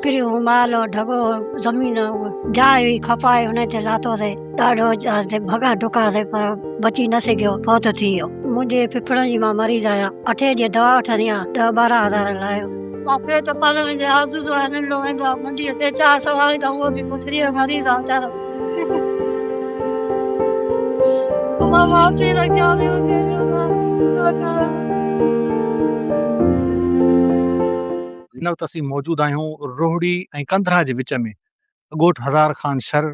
ٻڪريون، مال، ڍڳو، زمين، جاء هئي کپائي ان تي لاٿوسي. ڏاڍو ڀڳا ڊڪاسي پر بچي نه سگهيو، فوت ٿي ويو. منهنجي ڦڦڙن جي مان مريض آهيان، اٺين ڏينهن دوا وٺندي آهيان، ڏهه 12 هزار لايو. مان پيٽ پالڻ جي آرزو سان آهيان، ننڍڙو ويندو آهي منڊيء تي چار سواري ته اهو به پٿريء جو مريض آهي ويچارو. مان معافي رکيان ٿي هن وقت اسين موجود آهيون روهڙي ۽ ڪنڌرا جي وچ ۾ ڳوٺ هزار خان شھر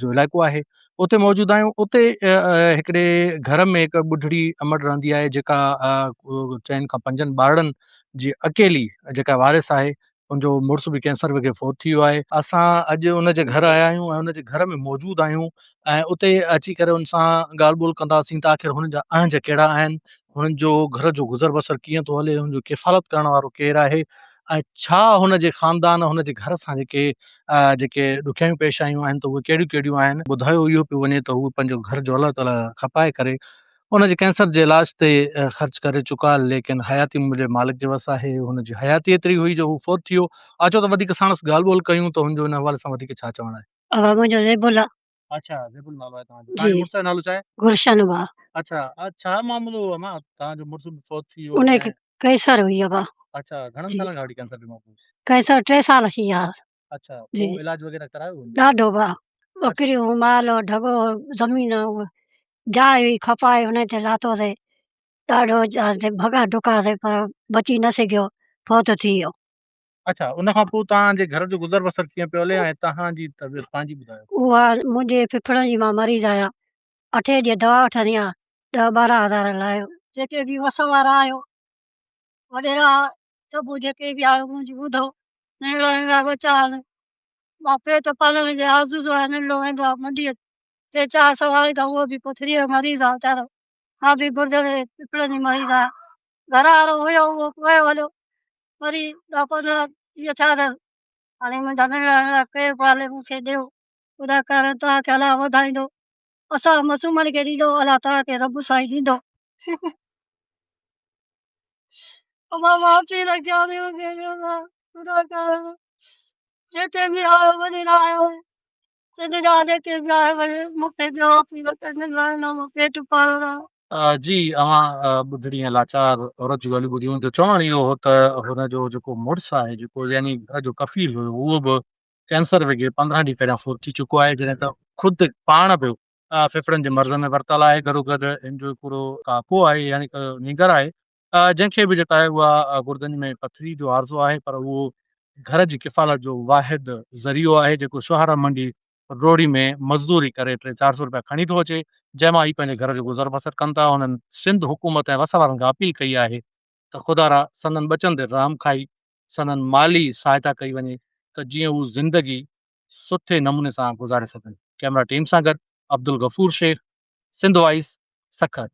جو علائقو آهي اتي موجود آهيون اتي هڪڙي گهر ۾ هڪ ٻڍڙي امڙ رهندي آهي جيڪا چئن کان پنجن ٻارڙن جي اڪيلي جيڪا وارث آهي ان جو مڙس به ڪينسر وگهي فوت ٿي ويو آهي اسان اڄ ان جي گهر آيا آهيون ۽ ان جي گهر ۾ موجود آهيون ۽ اتي اچي ڪري ان سان ڳالهه ٻولهه ڪنداسين ته آخر هن جا اهنج ڪهڙا آهن هنن جو گهر جو گذر بسر ڪيئن ٿو هلي هن جو ڪفالت ڪرڻ وارو ڪير آهي ۽ ڇا هن جي خاندان هن جي گهر سان جيڪي جيڪي ڏکيائيون پيش آيون آهن ته اهي ڪهڙيون ڪهڙيون آهن ٻڌايو اهو پيو وڃي ته هو پنهنجو گهر جو الله تعاليٰ کپائي ڪري ان جي ڪينسر جي علاج تي خرچ ڪري چڪا ليڪن حياتي منهنجي مالڪ جي وس آهي هن جي حياتي ايتري هئي جو هو فوت ٿي ويو اچو ته وڌيڪ ساڻس ڳالهه ٻولهه ڪيون ته هن جو ان حوالي سان وڌيڪ ڇا چوڻ آهي. ابا منهنجو زيب الله. اڇا زيب الله نالو آهي توهان جو توهان جي مڙس جو نالو ڇا آهي؟ گلشن ابا. اڇا ڇا معاملو هو امان توهان جو مڙس به فوت ٿي ويو ان کي ڪينسر هئي ابا. اڇا گهڻن سالن کان وٺي ڪينسر بيمار هو؟ ڪينسر 3 سال ٿي ويا. اڇا پوء علاج وغيره ڪرايو هو؟ ڏاڍو ابا ٻڪريون مال ڍڳو زمين جاء هئي کپائي ان تي لاٿوسي ڏاڍو ڀڳا ڊڪاسي پر بچي نه سگهيو فوت ٿي ويو. اڇا ان کان پوء توهان جي گهر جو گذر بسر ڪيئن پيو هلي ۽ توهان جي طبيعت پنهنجي ٻڌايو. اها منهنجي ڦڦڙن جي مان مريض آهيان اٺين ڏينهن دوا وٺندي آهيان ڏهه 12 هزار لايو. جيڪي به وس وارا آهيو وڏيرا سڀ جيڪي به آهيو منهنجي ٻڌو ننڍڙا ننڍڙا ٻچا آهن مان پيٽ پالڻ جي آرزو سان آهيان ننڍڙو ويندو آهي منڊيء تي چار سواري ته اهو به پٿريء جو مريض آهي ويچارو مان به گردن جي ڦڦڙن جي مريض آهيان گهر وارو هيو اهو ويو هليو وري 10 15 ڏينهن ٿيا اٿس هاڻي منهنجا ننڍڙا ننڍڙا ڪير پالي مون کي ڏيو خدا ڪري توهان کي الله وڌائيندو اسان معصومن کي ڏيندو الله توهان کي رب سائين ڏيندو. ابا معافي رکيا ٿي مون کي خدا ڪري جيڪي به آيو وڏيرا آيو سنڌ جا جيڪي به آيو مون کي ڏيو اپيل ڪندي پيٽ پالڻ. جي اوهان ٻڍڙي ۽ لاچار عورت جون ڳالهيون ٻڌيون ته چوڻ اهو هو ته هن جو جيڪو مڙس آهي جيڪو يعني گهر جو ڪفيل هيو اهو به ڪينسر وگهي 15 ڏينهن پهريان فوت ٿي چڪو آهي جڏهن ته خود پاڻ به ڦڦڙن جي مرض ۾ ورتل آهي گڏوگڏ هن جو هڪڙو ڪاڪو آهي يعني نينگر آهي جنهن کي به جيڪا آهي اها گردن ۾ پٿري جو عارضو آهي پر اهو گهر جي ڪفالت جو واحد ذريعو آهي جيڪو شهارا منڊي روهڙي ۾ مزدوري ڪري ٽي چار سو روپيا کڻي ٿو اچي جنهن مان هي پنهنجي گهر جو گذر بسر ڪن ٿا هنن سنڌ حڪومت ۽ وس وارن کان اپيل ڪئي آهي ته خدارا سندن ٻچن تي رحم کائي سندن مالي سهائتا ڪئي وڃي ته جيئن هو زندگي سٺي نموني سان گذاري سگهن ڪئميرا ٽيم سان گڏ عبدالغفور شيخ سنڌ وائس سکر.